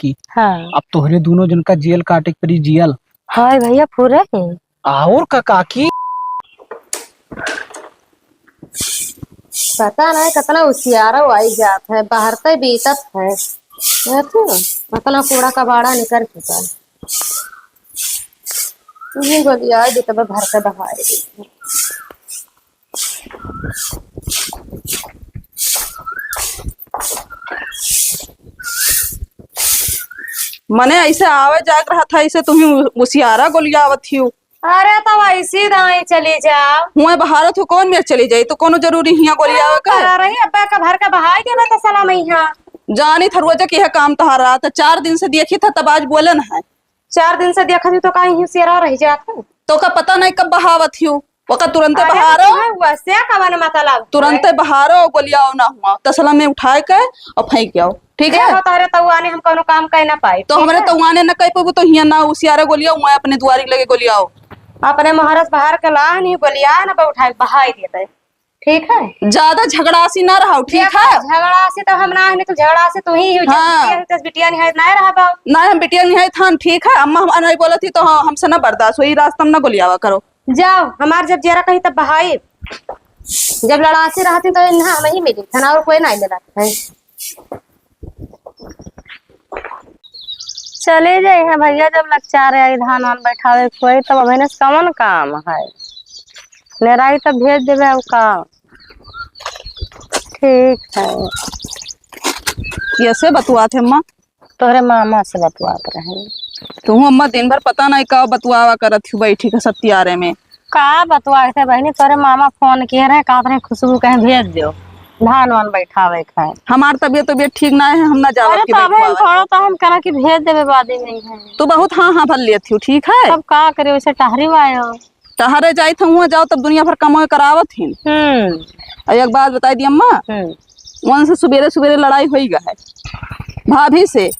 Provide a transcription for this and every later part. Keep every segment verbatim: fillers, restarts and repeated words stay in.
की। हाँ। अब तोहरे दुनो जन का जेल काटे के परी, जेल। हाय भइया, फुरे है। और का काकी? पता नहीं कितना उसियारा आई जात है, बाहर ते बीतत है। देखो, इतना कूड़ा कबाड़ा निकल चुका है। तुही गोलियाए दे तब भर के बहाए दे। मने ऐसे आवे जाए के रहत है, ऐसे तुही उ-, उसियारा गोलियावत हियो। अरे, तब ऐसी दाई चली जाओ। हुए बहारत हो, कौन मेर चली जाई? तो कोनो जरूरी हियाँ गोलियावे का? करा रही, अब्बा का भर के बहाई देना तो सलाम यहाँ। जानी था रोजे के यह काम तहारा, तो चार दिन से देखी था, तब आज बोले न है। चार दिन से देखत ही तो काहे हिसियारा रह जात है? तो का पता नहीं कब बहावत हियो, ओका तुरंते अरे बहारो। तो है, वैसे कवन मतलब? तुरंते बहारो, गोलियाओ ना हुआ, तसला में उठाए के और फेंक आओ, ठीक है? देखो तोहरे तउआने हम कौनो काम कह ना पाई, तो ठीक हमरे है? तउआने न कह पाबू तो हियाँ ना उसियारा गोलियाओ, मैं अपने दुआरी लगे गोलियाओ। अपने महाराज बाहर के ला नहीं गोलिया ना बा उठाए बहाई देते। ठीक है? ज्यादा झगड़ासी ना रहो, ठीक देखो, है? झगड़ासी तो हम ना है, नहीं तो झगड़ासी तू ही हो, हाँ। जब बिटिया है, तो बिटिया निहायत ना रहा बा। ना, हम बिटिया निहायत हन, ठीक है? अम्मा हम नहीं बोलत ही तो हम, हमसे ना बर्दाश्त होई, रास्ता में ना गोलियावा करो। जाओ, हमार जब जेरा कहीं तब बहाई, जब लड़ासी रहती तो इन्हा हम ही मिली थन और कोई नहीं मिला है। चले जाए हैं भइया, जब लग चारे आई धान वान बैठावे कोई, तब अबे ने कौन काम है? नेराई तब भेज देबे, अब का? ठीक है। कैसे बतुआत है अम्मा? तोहरे मामा से बतुआत रहे। तू अम्मा दिन भर पता नहीं का बतुआवा करत हूँ बैठी के सत्यारे में। का बतुआ के बहिनी, तोरे मामा फोन किए रहे, कहत रहे खुशबू कहीं भेज दो, धान वान बैठावे के है। हमार तबियत, तबियत ठीक ना है, हम ना जावत अरे के तबे बैठवावे। थोड़ा तो हम करा कि भेज देबे, बादे में है। तू बहुत हाँ, हाँ भर लेत हूँ, ठीक है? तब का करे, वैसे टहरी आयो। टहरे जाइत हूँ, हुआं जाओ तब दुनिया भर कमाए करावत ही। हम्म। और एक बात बताई दी अम्मा, हम्म। उनसे सुबेरे, सुबेरे लड़ाई होई गए है भाभी से।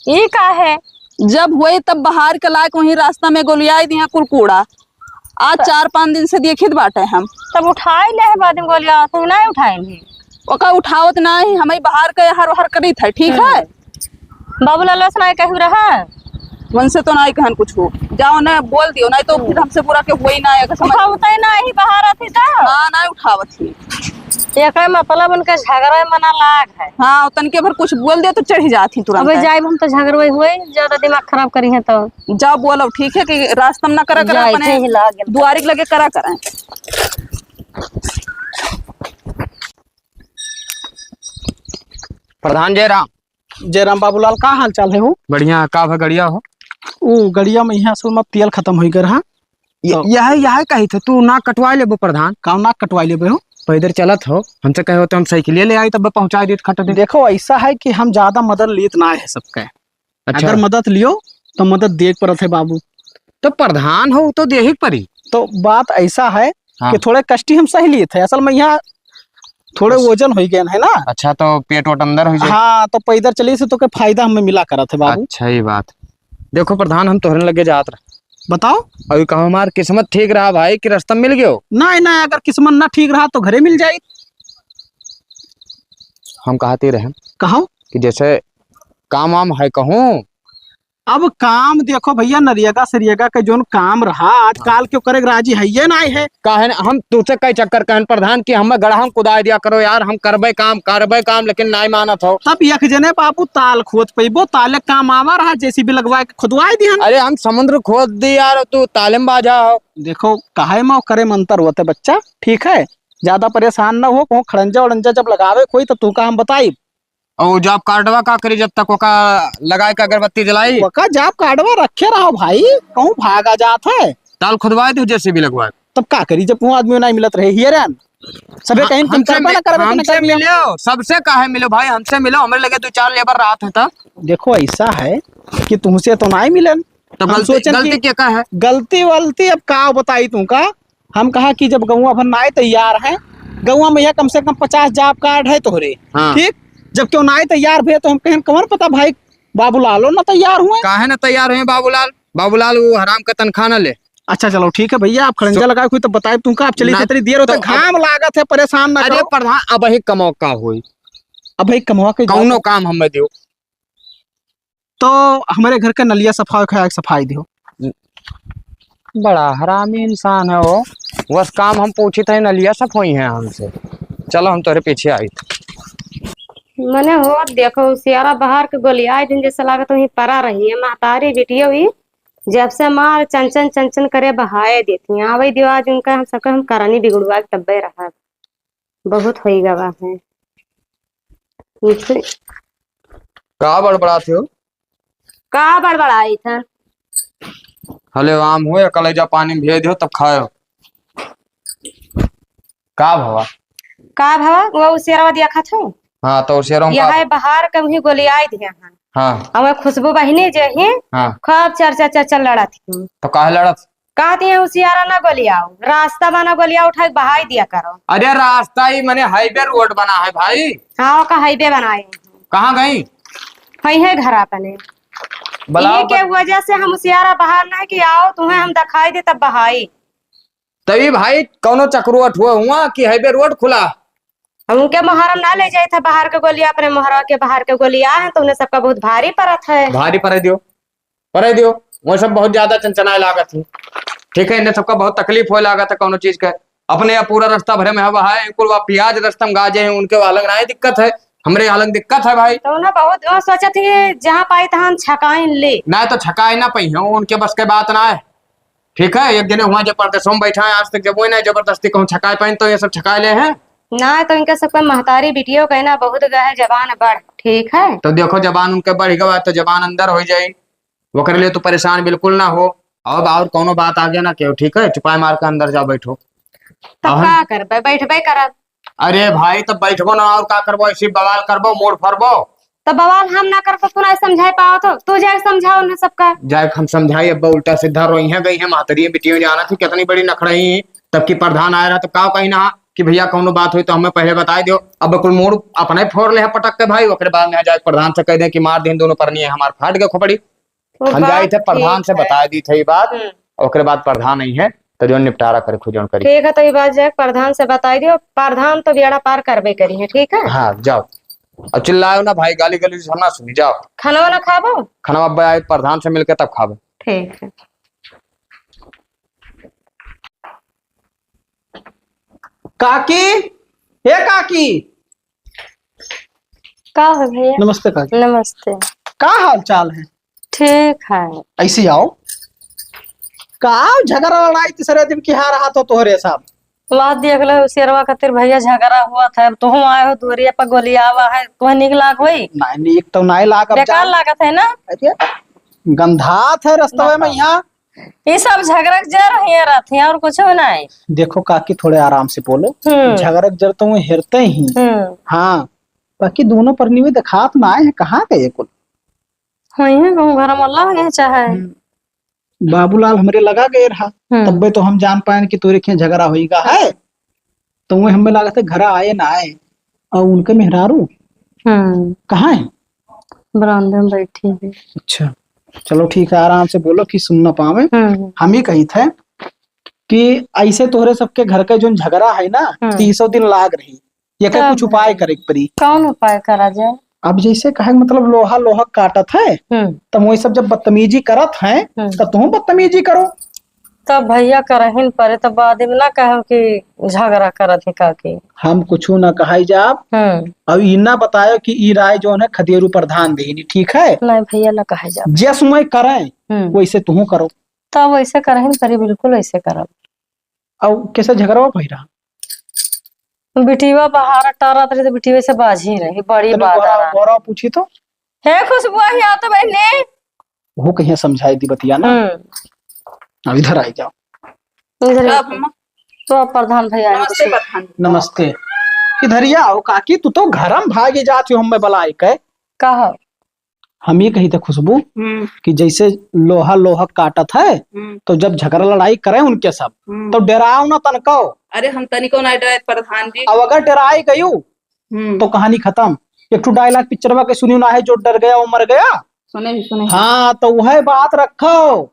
ई का है? जब होई तब बहार के लायक वहीं रास्ता में गोलियाई दिया कुलकूड़ा। आज त- चार पाँच दिन से देखित बाटे हम। तब उठाई ले है बाद में गोलिया, तू नहीं उठाई भी। ओका उठावत नहीं, हमें बहार के हर हर करीत है, ठीक है? हम्म। बाबूलाल से नहीं कहू रहा? उनसे तो नहीं कहन कुछ हो। जाओ ना बोल दियो, नहीं तो फिर हमसे बुरा के होई ना, अगर समझ उठावते नहीं बहार आती तो। हाँ, नहीं उठावत ही। एकर मतलब उनके झगड़ा में ना लाग है। हाँ, तनके भर कुछ बोल दे तो चढ़ जात ही तुरंत। अबे जाइब हम तो झगड़वे हुए, ज्यादा दिमाग खराब करी है तो। जाओ बोलो, ठीक है कि रास्ता में ना करा करा जाए, अपने यही लागे। दुआरी के लगे करा करा। प्रधान जय राम। जय राम बाबूलाल, का हाल चाल है हो? बढ़िया, का भा गड़िया हो? ऊ गड़िया में यहाँ असल में तेल खत्म होई गए रहा। य-, तो यह, यह कही थे, तू नाक कटवा लेबो प्रधान। का नाक कटवा लेबे हो? पैदल चलत हो, हमसे कहे हो तो हम साइकिलिया ले आई, तब पहुँचा देत खट दे। देखो, ऐसा है कि हम ज्यादा मदद लेत ना है सबके। अच्छा। अगर मदद लियो, तो मदद देख पड़त है बाबू। तो प्रधान हो, तो देही परी। तो बात ऐसा है हाँ। कि थोड़े कष्टी हम सह लिए थे। असल में यहाँ थोड़े अच्छा। वजन हो गए है ना। अच्छा, तो पेट वोट अंदर हो जाए। हाँ, तो पैदल चले से तो के फायदा हमें मिला करत है बाबू। अच्छा, ये बात। देखो प्रधान, हम तोहरे लगे जात रहे। बताओ। अभी कहो हमार किस्मत ठीक रहा भाई कि रास्ता मिल गयो? नहीं, नहीं, अगर किस्मत ना ठीक रहा तो घरे मिल जाए। हम कहते रहे। कहो। कि जैसे काम वाम है कहूँ, अब काम देखो भैया, नरियगा सरियगा के जोन काम रहा, आजकाल के ओकरे के राजी हइये नाय है। काहे न, हम तुझसे कई चक्कर कहन प्रधान कि हमें गड़हा में कुदाई दिया करो यार, हम करबे काम, करबे काम, लेकिन नाय मानत हो। तब एक जने बाबू ताल खोद पइबो, ताले काम आवा रहा, जेसीबी लगवा के खुदवाई दिहन। अरे हम समुद्र खोद दी यार, तू ताले में बाझा हो। देखो, काहे में करे में अंतर होते बच्चा, ठीक है, ज्यादा परेशान न हो, कहूँ खड़ंजा उड़ंजा जब लगावे कोई तो तू का हम बताई। और जॉब कार्डवा का करी जब तक ओका लगाए के अगरबत्ती जलाई? ओका जॉब कार्डवा रखे रहो भाई, कहूँ भागा जात है। ताल खुदवाए दो जेसीबी लगवाए। तब का करी जब कहूँ आदमी नहीं मिलत रहे, हियरन सबे हाँ, कहीं तुम हमसे करबे मि-, ना करबे, हमसे मिलो, सबसे काहे मिलो भाई, हमसे मिलो, हमरे लगे दो चार लेबर रात है तब। देखो ऐसा है कि तुमसे तो नहीं मिलन, तो हम गलती, सोचन गलती कि क्या का है? गलती वलती अब का बताई तुमका, हम कहा कि जब गौवा भर नाय तैयार हैं, गौवा में यह कम से कम पचास जॉब कार्ड है तोहरे, हाँ। ठीक? जब क्यों नाय तैयार भे तो हम कहें कौन पता भाई बाबूलालो ना तैयार हुए। काहे ना तैयार हुए बाबूलाल? बाबूलाल वो हराम का तनख्वाह ना ले। अच्छा चलो ठीक है भैया, आप खड़ंजा सो- लगाए हुए तो बताए तुमका, आप चलिए ना, जितनी देर होता तो घाम अब लागत है, परेशान ना अरे करो। प्रधान, अब ही कमो का होई? अब भाई कमवा के कौनो जाओ। काम हमें दियो। तो हमरे घर के नलिया सफाई, खाए के सफाई दियो। बड़ा हरामी इंसान है वो। बस काम हम पूछित है, नलिया सफोई है हमसे। चलो, हम तोरे पीछे आई। मने हो, देखो, सियारा बहार के गोलियाए दिन जैसे लागत वहीं परा रही है। महतारी बिटियो ही जब से मार चंचन चंचन करे बहाए देती हैं। आवै दियो आज उनका हम सबका हम करनी बिगड़ुआ के तब्बे रहा। बहुत होई गवा है। इसे का बड़बड़ात हो? का बड़बड़ाई था? हले आम हो या कलेजा पानी में भेज दो तब खायो। का भवा? का भवा? वो उसियरवा दिया खात हो? हाँ, तो उसियरवा यह का? है बाहर के वही गोली आई दिया है। हाँ। और वो खुशबू बहिनी जे ही हाँ। खूब चर्चा चर्चा लड़त ही। तो काहे लड़त? कहती है, "उसियारा ना गोलियाओ, रास्ता बना गोलिया उठा के बहाई दिया करो।" अरे रास्ता ही मने हाईवे रोड बना है भाई। हाँ, ओका हाईवे बनाए। कहाँ गई? वही है घर अपने। बुलाओ ये के पर- वजह से हम उसियारा बाहर ना है कि आओ तुम्हें हम दिखाई दे तब बहाई। तभी भाई कौनो चक्रो अठुआ हुआ कि हाईवे रोड खुला। हम उनके मोहरम ना ले जाए था बाहर के गोलिया, अपने मोहरम के बाहर के गोलिया है तो उन्हें सबका बहुत भारी पड़त है। भारी पड़े दियो। परे दियो, वो सब बहुत ज्यादा चनचनाए लागत ही। ठीक है, इन्हें सबका बहुत तकलीफ होए लागत है कौनो चीज के। अपने यहाँ पूरा रास्ता भरे में हवा है, कुल वा प्याज रास्ता में गाजे हैं, उनके वालंग ना दिक्कत है, हमरे वालंग दिक्कत है भाई। तो उन्हें बहुत वो सोचत ही कि जहाँ पाई तहाँ छकाइन ले। ना तो छकाए ना पाई हैं, उनके बस के बात ना है। ठीक है, एक जने हुआ जब परदेसों में बैठा है, आज तक जब वो ना जबरदस्ती कहूँ छकाए पाइन तो ये सब छकाए ले हैं। ना तो इनके सबका महतारी बिटियो कहना बहुत गए जबान बढ़, ठीक है। तो देखो जबान उनके बढ़ गवा तो जबान अंदर हो जाए। ओकरे लिए तू परेशान बिल्कुल ना हो। अब और कौनो बात आगे ना केहू, ठीक है? चुपाई मार के अंदर जाओ, बैठो। तब अहन- का करबे? बैठबे करब। अरे भाई, तब बैठबो ना, और का करबो? ऐसे बवाल करबो, मूड फरबो। तब बवाल हम ना करब, तो तू ना समझाए पावत हो, तू जाके समझाओ उन्हें सबका। जाए हम समझाई, अब उल्टा सीधा रोई है, गई है, महतरी बिटियों जाना थी, कितनी बड़ी नखड़ई, तब की प्रधान आया रहा, तब का कही ना कि भैया कौनो बात हुई तो हमें पहले बताई दियो। अब कुल मूड अपने फोड़ ले है पटक के भाई, ओकरे बाद में जाके प्रधान से कह दे कि मार दें दोनों परनी है, हमार फाट के खोपड़ी। वो हम जाई बात थे प्रधान ठीक से है। बता दी थे ये बात, हम्म। ओकरे बाद प्रधान आई है, तो जो निपटारा करे, खुजन करी। ठीक है, तो ये बात जाए प्रधान से बताई दियो, प्रधान तो बेड़ा पार करबे करी है, ठीक है? हाँ, जाओ। अब चिल्लाओ ना भाई, गाली गलौज हम ना सुनी, जाओ। खाना वाना खाबो? खाना अब आए प्रधान से मिलके तब खाबो। ठीक है। काकी, हे काकी। का है भैया? नमस्ते काकी। नमस्ते। का हाल चाल है? ठीक है। ऐसे आओ। का झगड़ा लड़ाई तीसरे दिन की हार हाथ हो तोहरे साहब? वाह, देख लो, शेरवा खातिर भैया झगड़ा हुआ था। अब तुहूँ आए हो, दुआरिया पर गोलियावा है, तुम्हें नीक लाग होई? नहीं, नीक तो नहीं लाग, अब बेकार जान- लागत है ना? अरे, गंधात है रस्तवे में बताओ। यहाँ। ये सब झगड़ा के जर ही रहते हैं और कुछ भी नहीं। देखो काकी, थोड़े आराम से बोलो। हम्म। झगड़ा के जर तो वो हेरते ही। हम्म। हाँ, बाकी दोनों परनी में देखात ना आए हैं, कहाँ गए कुल? वही है, कहूँ घर में लग गए चाहे। हम्म। बाबूलाल हमरे लगा गए रहा, हम्म। तब्बे तो हम जान पाए कि तोरे के झगड़ा होइगा है। तो वो हमें लागत है घर आए ना आए। और उनके मेहरारू हम्म। कहाँ है? बरामदे में बैठी है। अच्छा, चलो ठीक है, आराम से बोलो कि सुन ना पावे। हम्म। हम ही कही थे कि ऐसे तोहरे सबके घर के जोन झगड़ा है ना, हम्म। तीसों दिन लाग रही, ये का तब कुछ उपाय करे के पड़ी। कौन उपाय करा जाए? अब जैसे कहे के मतलब लोहा लोहा काटत है, हम्म। तो वही सब जब बदतमीजी करत हैं, हम्म। तो तुम बदतमीजी करो। तब भैया करहिन परे, तब बाद में ना कहो कि झगड़ा करत है काकी। हम कुछ ना कहाई जाब। हम्म। अब ई ना बतायो कि ई राय जोन है खदेरू प्रधान देहिनी, ठीक है? नहीं भैया, ना कहे जाब। जस मैं करें, हम्म। वैसे तुहूँ करो। तब वैसे करहिन परी, बिल्कुल वैसे करब। अब कैसे झगड़वा भई रहा? बिटिया बाहर टारत रही तो बिटिया से बाझी रही, बड़ी तनी बात गोरा, आ रहा। गोरा पूछी तो। हे खुशबुआ, यहाँ तो बहने। वो कहीं समझाई दी बतिया ना। हम्म। अब इधर आई जाओ। इधर का आओ। अम्मा? तो अब प्रधान भैया आए नमस्ते, खुशबू। प्रधान। नमस्ते। इधर ही आओ काकी, तू तो घरम भागी जात हो, हमें बलाई के। कहा? हम ये कही थे खुशबू हम्म। कि जैसे लोहा लोहा काटत है, हम्म। तो जब झगड़ा लड़ाई करे उनके सब, हम्म। तो डराओ ना तनको। अरे हम तनिको ना डरे प्रधान जी। अब अगर डराई गयू, हम्म। तो कहानी खत्म। एक ठो dialogue पिक्चरवा के सुनियो ना है, "जो डर गया वो मर गया।" सुने ही, सुने ही। हाँ, तो वह बात रखो,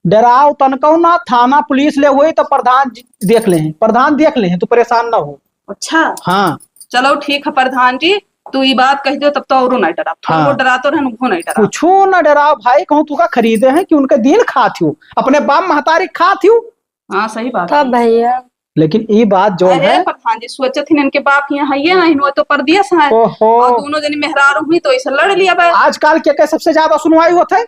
डराओ तनको ना, थाना पुलिस ले हुई तो प्रधान जी देख ले हैं, प्रधान देख ले हैं, तू परेशान ना हो। अच्छा। हाँ। चलो ठीक है प्रधान जी, तू ई बात कहि दियो, तब तो औरो नाहीं डराब। थोड़ा हाँ। बहुत डरातो रहन, उहो नाहीं डराब। कुछो ना डराव भाई, कहूँ तू का खरीदे हैं कि उनके दिन खात हो, अपने बाप महतारी खात हो। हाँ, सही बात तब है। भैया। लेकिन ई बात जो अरे है प्रधान जी, सोचत हिन इनके बाप यहाँ है, ये है, इन्हों तो परदेस है। ओहो। और दोनों जनी मेहरारू हुई तो इसे लड़ लिया बे। आजकल के, के सबसे ज्यादा सुनवाई होत है?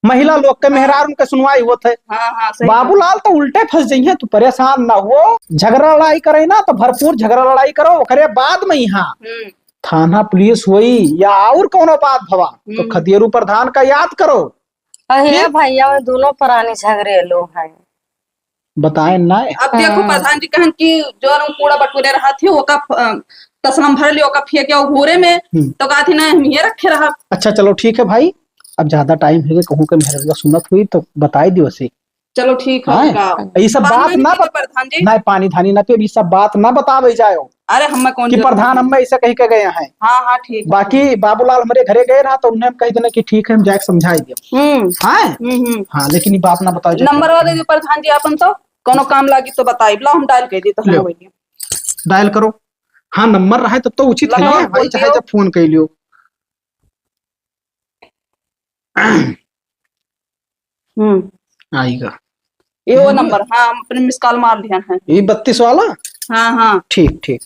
महिला लोग के, हाँ। मेहरारू के सुनवाई होत है। हाँ, हाँ, सही बात। बाबूलाल तो उल्टे फंस जइहें, तू परेशान ना हो। झगड़ा लड़ाई करे ना तो भरपूर झगड़ा लड़ाई करो, ओकरे बाद में यहाँ हम्म। थाना पुलिस होई या और कौनो बात भवा तो हम्म। खदेरू प्रधान का याद करो। अरे ठीक? भैया, वो दोनों परानी झगड़ेलू हैं। बताए ना। अब देखो हाँ। प्रधान जी कहन कि जो हम कूड़ा बटोरे रहा थे, ओका फ-, अ, तसला में भर लियो, ओका फेंक आओ घूरे में, हम्म। तो कहा थी ना, हम ये रखे रहा। अच्छा, चलो ठीक है भाई, अब ज्यादा टाइम है, कहूँ के मेहररुआ सुनत हुई तो बताई दियो से। चलो ठीक है, हाँ? उनका ये सब बात बात ना नहीं बत-, प्रधान जी। ना पानी धानी ना पियो, ये सब बात ना बतावे जाओ। अरे, हमें कौन कि जरूरत प्रधान है? हमें ऐसा कह के गए हैं। हाँ, हाँ, ठीक है। बाकी बाबूलाल हमारे घरे गए रहा तो उन्हें हम कह देना कि ठीक है, हम जाके समझाई दियो। हम्म। हाँ? हम्म, हम्म। हाँ, लेकिन ये बात ना बताओ जाओ। नंबर दे दो प्रधान जी, अपन तो कोनो काम लागी तो बताई, ला हम डायल कर दी तो हम लो। हो गई। डायल करो। हाँ, नंबर रहे तब तो उचित है लगाओ, ना, भाई, बोल चाहे दियो। जब फोन कर लियो। हम्म। आएगा। ये वो हम्म। नंबर, हाँ, हम अपने मिस कॉल मार लिया है। ये बत्तीस वाला? हाँ, हाँ। ठीक, ठीक।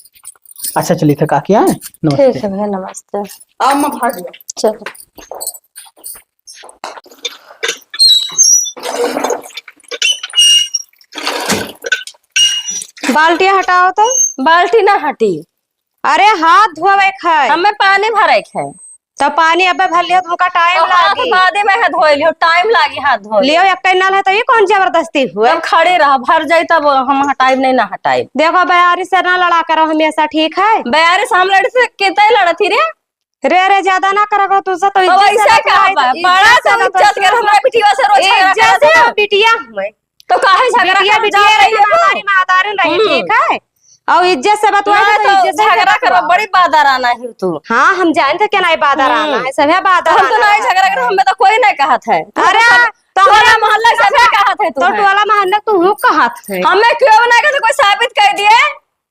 अच्छा, चलिए, फिर काकी आए। नमस्ते। ठीक है भैया, नमस्ते। अब मैं भाग गया। चलो। बाल्टिया हटाओ तो। बाल्टी ना हटी। अरे, हाथ धोवे के है। हमें पानी भरे के है। तो पानी अबे भर लियो, तुमका टाइम तो हाथ लागी। बादे में है धोए लियो, टाइम लागी हाथ धोए। लियो, एक नल है तो ये कौन जबरदस्ती हुए? तब खड़े रह, भर जाई तब हम हटाइब, नहीं ना हटाइब। देखो, बयारी से ना लड़ा करो हमेशा, ठीक है? बयारी से हम लड़ी से कितने लड़त ही रे? रे, रे, ज्यादा ना करा करो, तुझसे तो तो इज्जत से वैसे बात का हुआ, बा? इज्जत बड़ा से तो बात इज्जत हुआ। कर, हमरा बिटिया से रोज ए, झगड़ा इज्जत करत से हो। बिटिया हुए। तो काहे झगड़ा बिटिया, करत बिटिया जा रही रहे, हो? महतारी, महतारी रही, हम्म। ठीक है? और इज्जत से बतुआ ना तो तो इज्जत से झगड़ा बात करो, हुआ। बड़ी बादर आना है तू। हाँ, हम जानते क्या नहीं बादर आना हम्म। है, सभे बादर हम तो आना नहीं है। झगड़ा करो, हमें तो कोई नहीं कहत है। अरे, तो तो टोला हमें मोहल्ला सभे कहत है तू तो है। टोला मोहल्ला तू हूँ कहत है। हमें क्यों ना कहते, कोई साबित कर दिए।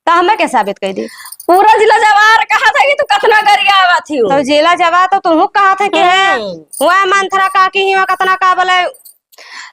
तो हमें क्या साबित कर दी? पूरा जिला जवार कहत है कि तू कतना गरियावत ही हो। तो जिला जवार तो तू कहत है कि है। हम्म। वह मंथरा काकी ही वह कतना का बोले।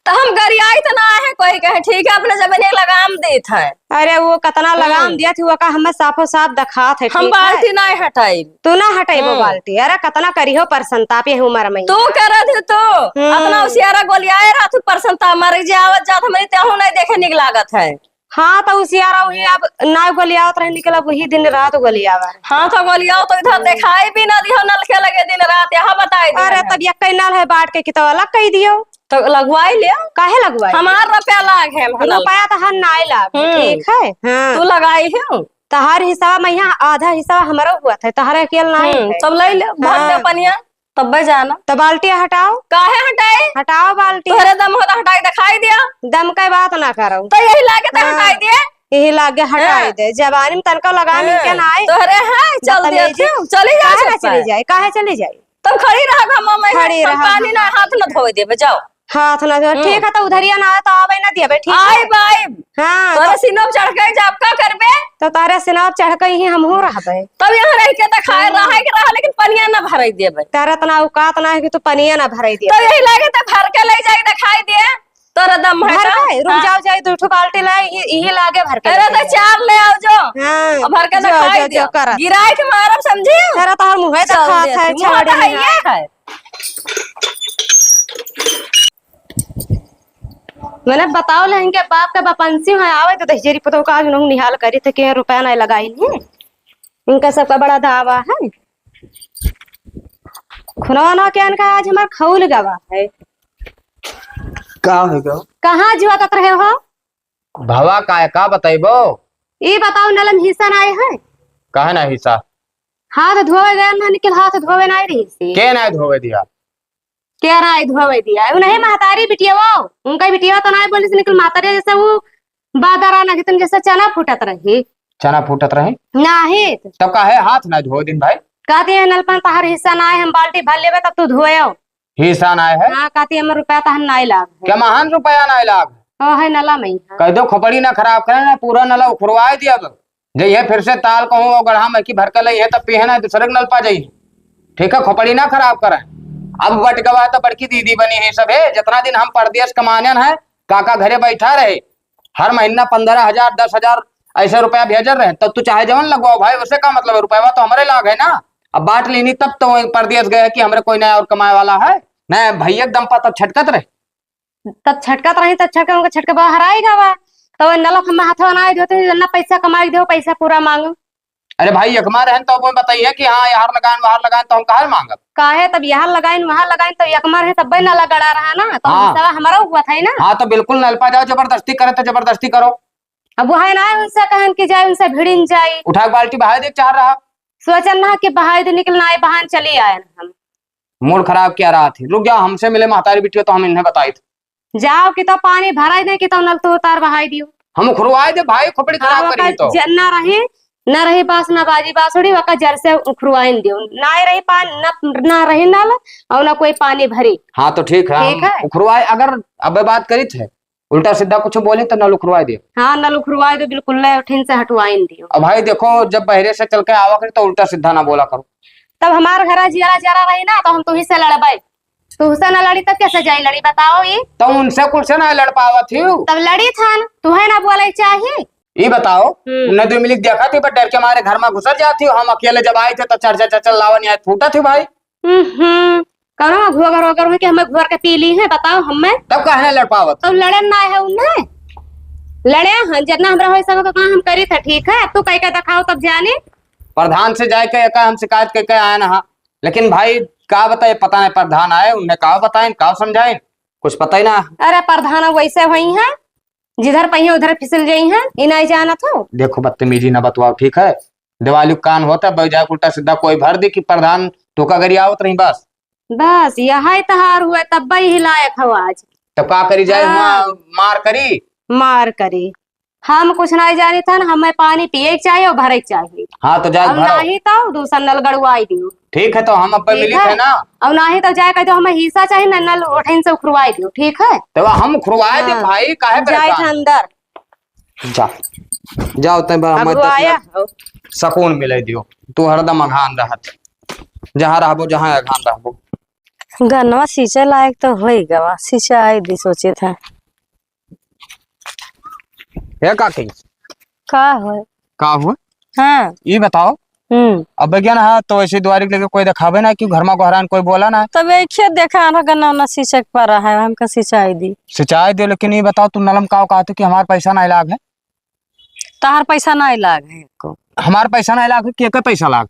तो हम गरियाई तो ना है कोई कहे, ठीक है, अपने जमीन एक लगाम देत है। अरे वो कतना लगाम हम्म। दिया थी, वो का हमें साफो साफ दिखात है, हम ठीक है? बाल्टी नहीं हटाई। तू ना हटाई वो हम्म। बाल्टी। अरे कतना करी हो पर संताप ये उम्र में। तू करत है तू। हम्म। अतना उसियारा गोलियाए रहा तू पर संताप मर जे आवत जात हमारी तेहू नहीं देखे निक लागत है। हाँ, तो उसियारा वही अब ना गोलियावत रहे, निकल अब वही दिन रात गोलियावा। हाँ, तो गोलियाओ तो इधर हम्म। दिखाई भी ना दियो नल के लगे दिन रात, यहाँ बताई दिया अरे, है। तब ये कई नल है बांट के कि तो अलग कही दियो। तो लगवाई ले। काहे लगवाई? हमार रुपया लाग है, हम रुपया तो हर नाई लाग, हम्म। ठीक है? हाँ। तू लगाई है? तहार हिस्सा में यहाँ आधा हिस्सा हमारा हुआ था, तहारा अकेल नाई हम्म, है। तब ले ले, भर दे हाँ। पनिया। तब्बे जाना। तो बाल्टिया हटाओ। काहे हटाई? हटाओ बाल्टी। तोहरे दम हो तो हटाई दिखाई दिया। दम के बात ना करो। तो यही लागे तो हाँ। हटाई दिए। यही लागे हटाई हाँ। दे। जवानी में तनका लगाम हाँ। इनके ना आए। तोहरे है, चल दिया बदतमीजी। क्यों? चली जा काहे ना चुप चली है। जाए? काहे चली जाए? तुम खड़ी रह घामा में, खड़ी हम रह पानी ना, घामा हाथ में। ना धोए देबे, जाओ। हाथ ना धोए। हम्म। ठीक है, तो उधरिया ना आए तो आवे ना दिया बे, ठीक है? आइब, आइब। हाँ, तोरे तो सीना पे चढ़ के जाब, का करबे? तो तारे सीना पे चढ़ के ही हमहू रहबे। तब यहाँ रह के तो खाए, हाँ। रहे के रहा, लेकिन पनिया ना भराई देबे। तारा इतना औकात ना है कि तू पनिया ना भराई देबे। तो यही लागे तो भर के ले जाए, दिखाई दे। तोरा दम है भर का? के, रुक हाँ। जाओ, जाए दो ठो बाल्टी लाए, ये, यही लागे भर के अरे लेके तो जाए। चार ले आओ जो। हाँ। और भर के जो, दिखाई जो, दियो। जो करत। गिराए के मारब, समझी? तेरा तो हर मुँह है चल दिखात देती। है, मुँह छाड़ी तो है नहीं ये है। है। मैंने बताओ ले, इनके बाप के बपंसी है, आवे तो दहिजरी पतो का आज उन्होंने निहाल करी थे कि रुपया नहीं लगाई नहीं। इनका सबका बड़ा दावा है। खुनवा ना के इनका आज हमार खौल गवा है। का हो गया? कहाँ जुआ कत रहे हो? भवा का है, का बताइबो? ई बताओ, नलम हिस्सा ना आए है? काहे ना हिस्सा? हाथ धोवे गए ना, निकल हाथ धोवे ना रही सी। के ना धोवे दिया? के ना धोवे दिया? उन्हें महतारी बिटिया वो, उनका बिटिया तो ना बोली से निकल महतारी जैसे वो बादरा ना कितन जैसे चना फूटत रही। चना फूटत रही? नाही। तब काहे हाथ ना धोवे दिन भाई? कहती है, "नलपन तहार हिस्सा ना आए, हम बाल्टी भर लेबे तब तू धोएओ।" हिस्सा ना आए है? हाँ, कहती, "हमर रुपया तहन नाई लाग है।" क्या महान रुपया नाई लाग? ओ है नला में है। कह दो खोपड़ी ना खराब करे ना, पूरा नला उखड़वाए दिया अब। जइहे फिर से ताल कहूँ वो गढ़ा में कि भर के लइहे, तब पीहे ना, दूसरे के नल पा जाइहे। ठीक है, खोपड़ी ना खराब करे। अब बट गवा तो बड़की दीदी बनी है सब है। जितना दिन हम परदेस कमाने हैं, काका घरे बैठा रहे, हर महीना पन्द्रह हजार, दस हजार ऐसे रुपया भेजल रहे, तब तू चाहे जवन लगवाओ भाई, उसे का मतलब है, रुपया तो हमरे लाग है ना। अब बांट लेनी तब तो वहीं परदेस गए कि हमरे कोई ना और कमाए वाला है, ना भैया के दम पर तब छटकत रहे। तब छटकत रही, तब छटके, उनका छटके बा हराई गवा। तो नलक हम हाथवा ना धोते, ना पैसा कमाई के दो, पैसा पूरा मांगो। अरे भाई, यकमा रहन तो वो बताइए कि हाँ, यहाँ लगाइन, वहाँ लगाइन, तो हम काहे मांगब? काहे तब यहाँ लगाइन, वहाँ लगाइन, तो यकमा रहे तब्बे नल गड़ा रहा ना, तो हाँ। हिस्सा हमारा हुआ था ही ना। हाँ, तो बिल्कुल नल पा जाओ, जबरदस्ती करे तो जबरदस्ती करो। अब वो है ना, उनसे कहन कि जाए, उनसे भिड़िन जाई। उठा के बाल्टी बहाए दे चाह रहा। सोचन ना कि बहाए दे, निकल ना आए, बहान चली आए हम। मूड खराब क्या रहा थी? रुक जाओ, हमसे मिले महतारी बिटिया तो हम इन्हें बताई थी। जाओ कि तो पानी भराई दे कि तो नल तो उतार बहाई दियो। हम उखरवाए दे भाई, खोपड़ी खराब हाँ, करी तो। ज-, ना रही, ना रही बास, ना बाजी बासुड़ी, वका जर से उखरवाइन दियो। ना रही पानी, ना, ना रही नल और ना कोई पानी भरी। हाँ तो ठीक है, ठीक हम है। उखरवाए, अगर अब बात करी थे, उल्टा सीधा कुछ बोली तो नल उखरवाए दियो। हाँ, नल उखरवाए दो, बिल्कुल ले ठिन से हटवाइन दियो। अब भाई देखो, जब बहरे से चल के आवा करी तो उल्टा सीधा ना बोला करो। तब हमार घरा जियरा जरा रही ना, तो हम तुही से लड़बै। तुहसे ना लड़ी तब कैसे जाई लड़ी, बताओ ये? तो उनसे कुछ से ना लड़ पावत ही। तब लड़ी थान, तुहे ना बोले चाहिए। ये बताओ, हम्म। उन्हें दो मिनट देखा थी, पर डर के मारे घर में घुसर जाती हो। हम अकेले जब आए थे तो चर्चा चर्चा लावन यहाँ फूटा थी भाई। हम्म, कौनो घोगर ओगर हुई कि हमें घोर के पी ली है, बताओ हमें। तब काहे ना लड़ पावत? तब लड़े ना है उन्हें, लड़े हैं, जितना हमरा होई सके उतना हम करी थे, ठीक है? अब तू कह के दिखाओ तब जानी। प्रधान से जाए के एका हम शिकायत कह के आए ना, हाँ। लेकिन भाई का बताए, पता नहीं प्रधान आए, उन्हें का बताएं, का समझाएं, कुछ पता ही ना। अरे प्रधान वैसे हुई हैं, जिधर पहिए उधर फिसल जाई हैं, ई नहीं जानत हो। देखो बदतमीजी ना बतवाओ, ठीक है? दिवाली कान होता, बैजाक उल्टा सीधा कोई भर दे कि प्रधान धोखाधड़ी आवत रही बस। बस, यही तहार हुए, तब ही लायक हो आज। तब का करी जाए, हाँ। हुआ मार करी? मार करी। हम कुछ नहीं जानी था ना, हमें पानी पिए के चाहिए और भरे के चाहिए। हाँ, तो जाए अब भरो। नहीं तो दूसरा नल गड़वाई दियो। ठीक है, तो हम अब ठीक मिली है। थे ना। अब नहीं तो जाए कह दो, हमें हिस्सा चाहिए ना, नल उठैन से उखरवाई दियो, ठीक है? तो हम उखरवाए दे हाँ। भाई, काहे जाए परेशान? थे अंदर। जा, जाओ, तैं बा-, अब हमें दस आया मिनट हो। सुकून मिले दियो। तू हरदम अघान रहत, जहाँ रहबो, जहाँ अघान रहबो। गन्नवा सींचे लायक तो होई गवा, सिंचाई दी सोचे था। हे काकी। का हो? का हो? हाँ। ई बताओ, हम्म। अब गया ना, तो ऐसे दुआरी के लगे कोई देखावे ना कि घर में गोहरान कोई बोला ना। तब एक खेत देखा ना, गन्ना उन्ना सींचे के पड़ा है, हमका सिंचाई दी। सिंचाई दे, लेकिन ई बताओ, तू नलम का कहत हो कि हमार पैसा नहीं लाग है? तहार पैसा नहीं लाग है एको। हमार पैसा नहीं लाग है, के के पैसा लाग?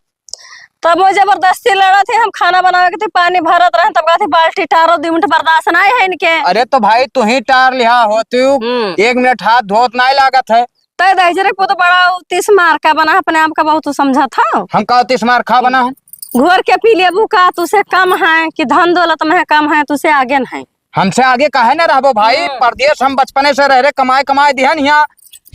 तब वो जबरदस्ती लड़त है, हम खाना बनावे के थे, पानी भरत रहे, तब कहते बाल्टी टारो, दो मिनट बर्दाश्त नहीं है इनके। अरे तो भाई, तू ही टार लिहा होती, हम्म। एक मिनट हाथ धोत नहीं लागत है। तय दहिजरे को तो बड़ा तीस मार का बना, अपने आप का बहुत समझा था। हम का तीस मार खा बना है? घोर के पी लेबू का, तुसे कम है कि धन दौलत में है कम है, तुसे आगे नहीं। हमसे आगे काहे न रहबो भाई? हम्म। परदेस हम बचपने से रह रहे, कमाए कमाए दिहन हियाँ,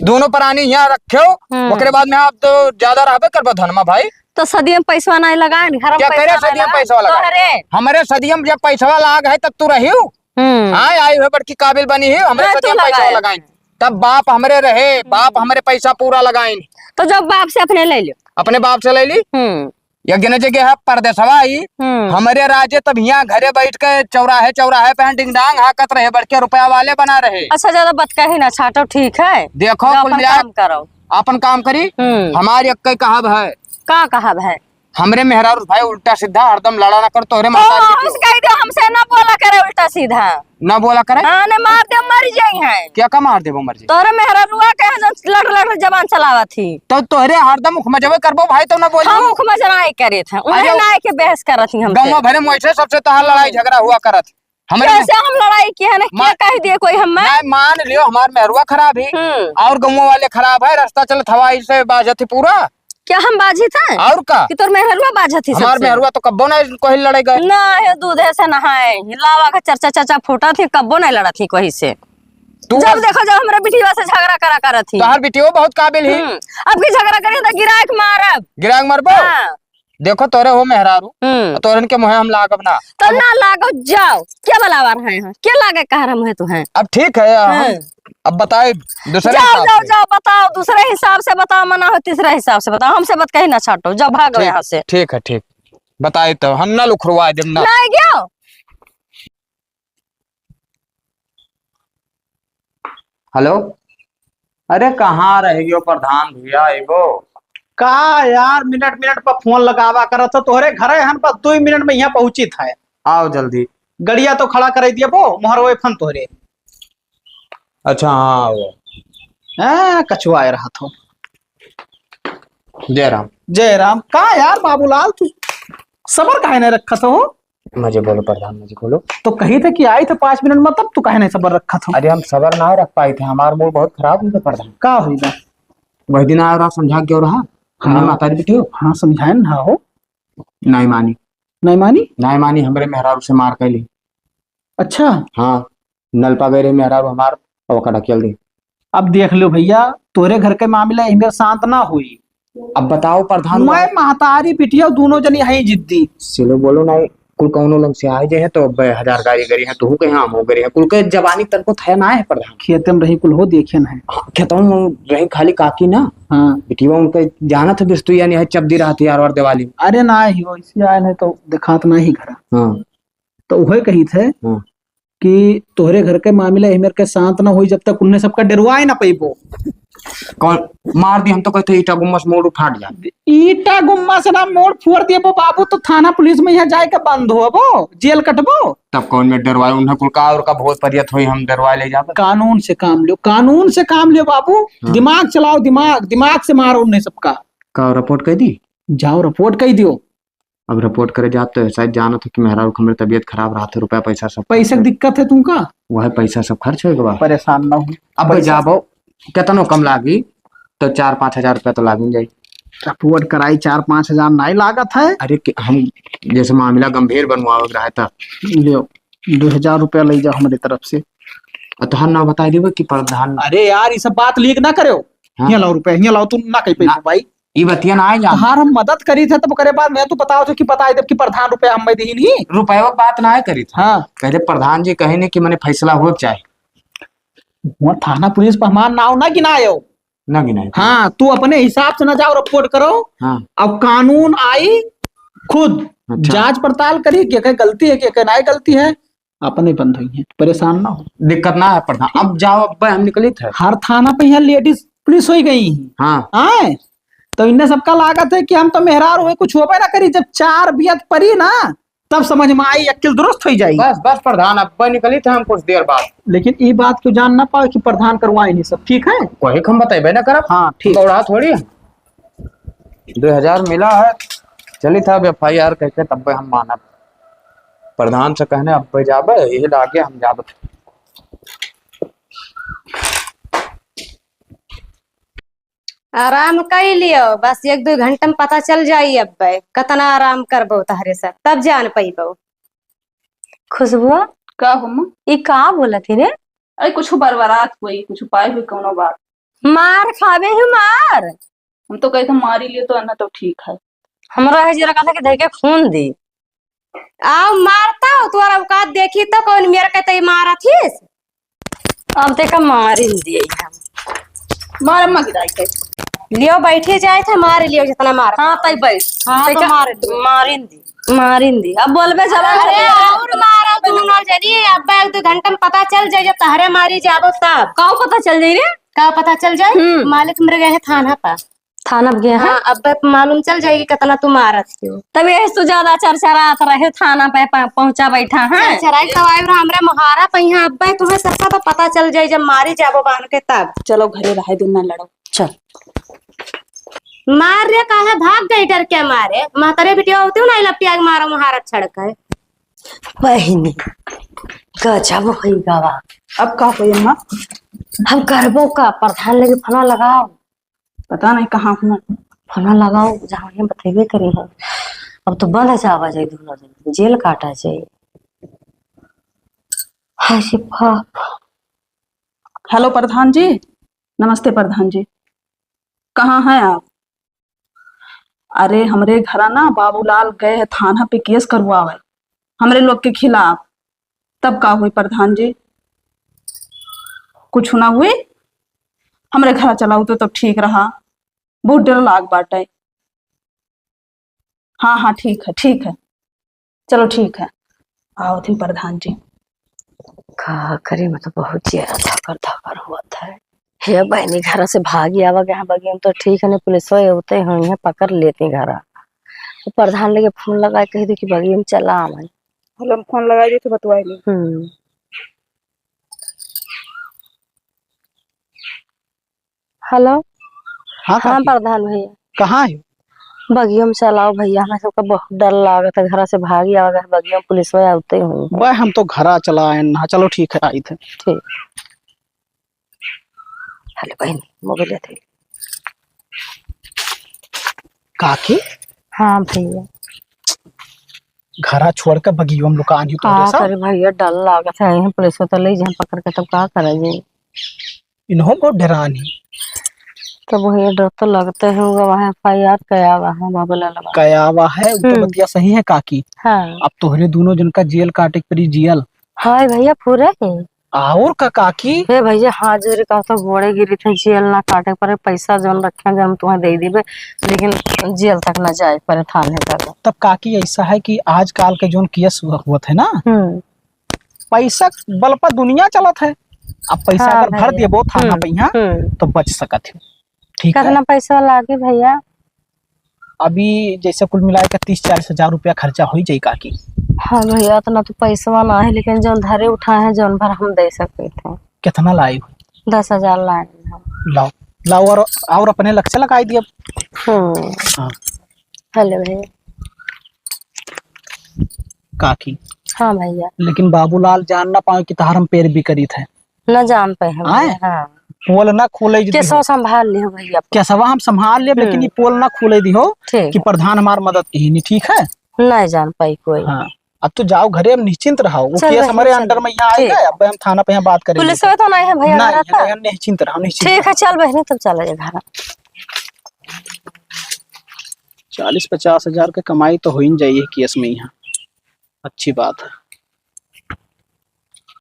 दोनों प्राणी हियाँ रखे हो, हम्म। ओकरे बाद में आप तो ज्यादा रहबे करबो धनमा भाई। तो सदियम पैसवा नहीं लगाए न, घर में क्या पैसा करे नहीं सदियम लगा। पैसवा लगा? तो अरे। हमरे सदियम जब पैसवा लाग है तब तू रही हो। हम्म। हाँ, आई हुए बड़की काबिल बनी है, हमरे नहीं, तू सदियम पैसवा लगाए। लगाए। तब बाप हमरे रहे, बाप हम्म। हमरे पैसा पूरा लगाए। तो जब बाप से अपने ले लो। अपने बाप से ले ली? हम्म। एक जने जगह है परदेसवा आई, हम्म। हमरे राजे तब हियाँ घरे बैठ के चौराहे चौराहे पे डिंगडांग हाकत रहे, बड़के रुपया वाले बना रहे। अच्छा, ज्यादा बतकही ना छाटो, ठीक है? देखो, जाओ कुल अपन मिला काम करो। अपन काम करी। हम्म। हमार एक्कै कहब है। का कहब है? हमरे मेहरारू भाई उल्टा सीधा हरदम लड़ा ना कर, तोहरे तो महतारी हमसे कह दो, हमसे ना बोला करे उल्टा सीधा। ना बोला करे? हाँ, ना मार दे, मर जाई हैं। क्या का मार देबो, मर जाई? तोहरे मेहररुआ के यहाँ जो लड़ लड़ जबान चलावत ही। तो तोहरे हरदम उखमजबे करबो भाई, तो ना बोली। हम उखमज नाय करे थे, उन्हें अरे, नाय के बहस करत ही हमसे। गौवा भरे में वैसे सबसे तोहार लड़ाई झगड़ा हुआ करत। हमरे कैसे हम लड़ाई किए हैं ना, मा-, क्या कह दिए कोई हम? नहीं, मान लियो, हमार मेहरुआ खराब है हम्म। और गौवा वाले खराब है, रास्ता चलत हवाई से बाजत ही पूरा। क्या हम बाझी थे? और का? कि तोर मेहरुआ बाझत ही हमार सबसे? मेहरुआ तो कब्बो नहीं कोई लड़े गए। ना, हे दूधे से नहाए, लावा का चर्चा चर्चा फूटा थी, कब्बो नहीं लड़ा थी कोई से। तू जब देखो, जब हमरा बिटिया से झगड़ा करा करत ही। तोहार बिटियो बहुत काबिल ही। हम्म, अब की झगड़ा करी तो गिराए के मारब। गिराए के मारबो? हाँ। देखो, तोरे हो मेहरारू, हम्म। तोरन के मुँहे हम लागब ना। तो अब ना लागो, जाओ। क्या बलावा रहे हैं? क्या लागे कह रहे हैं तुहें? अब ठीक है, हम हाँ। अब बताए दूसरे जाओ, हिसाब जाओ, से। जाओ, बताओ, दूसरे हिसाब से बताओ, मना हो तीसरे हिसाब से बताओ, हमसे बात कहीं ना छाटो, जाओ, भागो ठीक, यहाँ से। ठीक है, ठीक। बताए तो हम ना लुखरवाए देम ना। नहीं गयो। हेलो, अरे कहाँ रह गयो प्रधान भैया, एगो का यार, मिनट मिनट पर फोन लगावा करत हो, तोहरे घरे हन, बस दो मिनट में यहाँ पहुँचित है। आओ जल्दी। गड़िया तो खड़ा करे दिए बो, मोहरवे फन तोहरे। अच्छा, हाँ, आओ। हाँ, कछुआए रहत हो। जय राम। जय राम। का यार बाबूलाल, तू सबर काहे नहीं रखत हो? मजे बोलो प्रधान, मजे बोलो। तो कही थे कि आई थे पाँच मिनट में, तब तू काहे नहीं सबर रखत हो? अरे हम सबर ना रख पाई थे, हमार मूड बहुत खराब हुई था प्रधान। का हुई बा? वही दिन आया रहा, समझा क्यों रहा? हमने हाँ। माता जी बिटियो। हाँ, समझाए ना हो। नहीं मानी। नहीं मानी? नहीं मानी, हमरे मेहरारू से मार कैली। अच्छा। हाँ, नलपा गए रहे मेहरारू हमार, और ओका ढकेल दी। अब देख लो भैया, तोरे घर के मामला इमें शांत ना हुई। अब बताओ प्रधान, मैं महतारी बिटिया दोनों जनी हैं जिद्दी। सिलो बोलो ना, कुल कौनो लोग से आए जे है तो अब हजार गारी गरी है, तू कहे हम हो गरी है, कुल के जवानी तनको थया ना है प्रधान। खेते में रही कुल हो देखे ना है। हाँ, खेतों में रही खाली काकी ना। हाँ। बिटिया उनके जानत है बिस्तु यानी है चपदी रहती यार और दिवाली। अरे ना ही हो, इसी आए नहीं तो दिखात ना ही घर। हाँ। तो वही कही थे हाँ। कि तोहरे घर के मामला एहमेर के शांत ना होई जब तक उन्हें सबका डरवाए ना पैबो। कौन मार दी? हम तो कहते ईटा गुम्मा से मोड़ फाट जाए। ईटा गुम्मा से ना मोड़ फोड़ दिए बो बाबू, तो थाना पुलिस में यहाँ जाए के बंद हो बो, जेल कटबो। तब कौन में डरवाए? उन्हें कुल का और का भोज परियत होई, हम डरवाए ले जाबे। कानून से काम लियो, कानून से काम लियो बाबू। हाँ। दिमाग चलाओ, दिमाग, दिमाग से मारो उन्हें सबका। का रिपोर्ट कर दी? जाओ रिपोर्ट कर दियो। अब रिपोर्ट करे जात तो शायद जानत हो कि मेहरारू के हमरे तबीयत खराब रहत है, रुपया पैसा सब पैसा के दिक्कत है तुमका? वह पैसा सब खर्च होएगा बा। परेशान ना हो। अब पैसा जाबो, केतनो कम लागी, तो चार पाँच हजार रुपया तो लागिन जाई। रिपोर्ट कराई, चार पाँच हजार नाई लागत है। अरे कि हम जैसे मामला गंभीर बनवावे के रहे तब। लियो, दो हजार रुपया ले जाओ हमरे तरफ से। और तोहर नाव बताई देबो कि प्रधान। अरे यार, ये सब बात लीक ना करो। हाँ। हियाँ लाओ रुपया, हियाँ लाओ, तू ना कही ना। पैसा भाई। ई बतिया ना आए जान। तोहार हम मदद करी थे, तब ओकरे बाद में तू बताओ थे कि बताई देब कि प्रधान रुपया हम मैं दीन ही। रुपया के बात ना करी थे। हाँ। कहे प्रधान जी कहे ने कि मने फैसला हो चाहे। वो थाना पुलिस पर हमार नाव ना गिनायो। ना गिनायो। हाँ, तू अपने हिसाब से ना जाओ, रिपोर्ट करो। हाँ। अब कानून आई खुद अच्छा। जांच पड़ताल करी कि के गलती है, के के नाई गलती है। अपने बंद हुई हैं, परेशान ना हो। दिक्कत ना है प्रधान, अब जाओ, अब हम निकली थे। हर थाना पे यहाँ लेडीज पुलिस हो गई हैं। हाँ। आए, तो इन्हें सबका लागत है कि हम तो मेहरार हुए, कुछ होबे ना करी। जब चार बियत परी ना, तब समझ में आई, अक्ल दुरुस्त हो जाई। बस, बस प्रधान, अब निकली थे हम कुछ देर बाद। लेकिन ई बात तू जान ना पाओ कि प्रधान करवाए नहीं सब, ठीक है? वही हम बताइबे ना करब। हाँ, ठीक। बौड़ा थोड़ी है। दो हजार मिला है, चली था अब एफ आई आर कह के तब हम मानब। प्रधान से कहने अब जाबे, यही लागे हम जाबे। आराम कई लियो, बस एक दो घंटा में पता चल जाई। अब कतना आराम करबो तहरे से, तब जान पइबो। खुशबुआ, का हो माँ? ई का बोलत ही रे? अरे कुछ बरबरात हुई, कुछ पाए हुई कौनो बात। मार खावे ही मार। हम तो कहते मारी लिए तो अन्ना तो ठीक है। हमरा है जरा कहता कि धइके खून दी। आओ मारता हो, तोर औकात देखी तो कौन मेरे के तई मारत हिस। अब देखा मारिन दिए हम। मार अम्मा गिराई के। लियो बैठे जाए थे, मार लियो जितना मार। हाँ, तई बैठ। हाँ, तई तो का मार दियो। मारिन दी। मारिन दी। अब बोलबे जवाब अरे, दे। और मारा दोनों जनी, अब एक दो घंटा में पता चल जाए, जब तहरे मारी जाबो तब। का पता चल जाई रे? का पता चल जाए? हम्म। मालिक मर गए हैं थाना पर। थाना पे गए हैं? हाँ, अब मालूम चल जाएगी कितना तू मारत हो। तब यही से ज्यादा चरचरात रहे, थाना पे प-, पहुंचा बैठा है। चरचराई तब आए रहा हमरा मोहारा पे यहाँ, अब तुम्हें सबका तो पता चल जाए, जब मारी जाबो बांध के तब। चलो घरे रहे दिन ना लड़ो। चल। मार रे, काहे भाग गई डर के मारे? महतरे बिटिया होती हूँ ना, लपटिया के मारो, महारत छड़क है। बहिनी, गजब होई गवा। अब का होई अम्मा? हम करबो का, प्रधान लगे फोन लगाओ। पता नहीं कहाँ हूँ। फोन लगाओ, जहाँ है बतेबे करी हम। अब तो बंद है, जावा जाए दोनों जन, जेल काटा जाए। हाय रे बाप। हेलो प्रधान जी, नमस्ते प्रधान जी, कहाँ हैं आप? अरे, हमरे घरा ना बाबूलाल गए हैं थाना पे केस करवावे हमरे लोग के खिलाफ। तब का हुई प्रधान जी? कुछ ना हुई, हमरे घर चलाऊ तो तब ठीक रहा, बहुत डर लाग बाटे। हाँ, हाँ, ठीक है, ठीक है, चलो ठीक है, आओ तुम प्रधान जी। का करी, मैं तो बहुत ज्यादा धकर धकर होत है। हे बहनी, घर से भागी आवा गया बगियम तो ठीक है, नहीं पुलिसवा होते हैं, इन्हें पकड़ लेते घर। वो प्रधान लगे फोन लगाए, कह दे कि बगियम चला आवे। हेलो, हम फोन लगाई देते, बतवाई ले। हम्म। हेलो। हाँ हाँ काकी। प्रधान भैया। कहाँ है? बगियम चलाओ भैया, हमरा सबका बहुत डर लागत है, घर से भागी आवा गया बगियम, पुलिसवा होते हैं। बे हम तो घरा चला आए ना, चलो ठीक है, आई थे। ठीक। हेलो बहन, मोबाइल लेते। काकी? हाँ भैया। घरा छोड़ के बगियो में लुकान ही का तोरे सब। करे भैया, डर लागत है, यहीं पुलिस को तो ले जाए पकड़ के, तब का करे जी? इन्हों बहुत डरान ही। तो भैया, डर तो लगते हैं, वो वहाँ एफ आई आर कया हुआ है, बाबू लाल बाबा। कया हुआ है, वो तो हम्म। बतिया सही है काकी। हाँ। अब तोहरे दोनों जन का जेल काटे के पड़ी, जेल। हाँ भैया, पूरे ही। और का काकी? हे भैया, हाथ जोड़ के कहत है, गोड़े गिरी थे, जेल ना काटे पड़े, पैसा जौन रखे हैं, जौन तुम्हें दे देबे, लेकिन जेल तक ना जाए पड़े, थाने तक। तब काकी, ऐसा है कि आजकल के जौन केस हुआ, हुआ थे ना, हम्म। पैसा बल पर दुनिया चलत है, अब पैसा हाँ अगर भर भैया। देबो थाना हम्म, पे यहाँ, हम्म। तो बच सकत है। ठीक है? कितना पैसा लागे भैया? अभी जैसे कुल मिला के तीस चालीस हजार रुपया खर्चा हो ही जाई काकी। हाँ भैया, इतना तो पैसवा ना है, लेकिन जौन धरे उठाए हैं, जौन भर हम दे सकते थे। कितना लाई हो? दस हजार लाई हो। लाओ, लाओ और, और अपने लग से लगाई दिया। हम्म। हाँ। हेलो भैया। काकी। हाँ भैया। लेकिन बाबूलाल जान ना पावे कि तहार हम पैरवी करी थे। न जान पाए हम आए? भैया, हाँ। पोल ना खोले दी केसवा हो। संभाल लिहो भैया। केसवा हम संभाल लेब, लेकिन हम्म। ई पोल ना खोले दी हो ठीक कि है। प्रधान हमार मदद की नहीं, ठीक है? नहीं जान पाई कोई। हाँ। अब तो जाओ घरे, अब निश्चिंत रहो। वो चल केस बहनी, हमारे चल। अंडर में यहाँ ठीक। आएगा, अब हम थाना पे यहाँ बात करेंगे। पुलिस वाला तो नहीं है भैया, नहीं, घर आता? नहीं, निश्चिंत रहो, निश्चिंत ठीक है, रहो। चल बहनी, तब चला जाए घर। चालीस पचास हजार के कमाई तो हो ही जाइए केस में यहाँ। अच्छी बात है।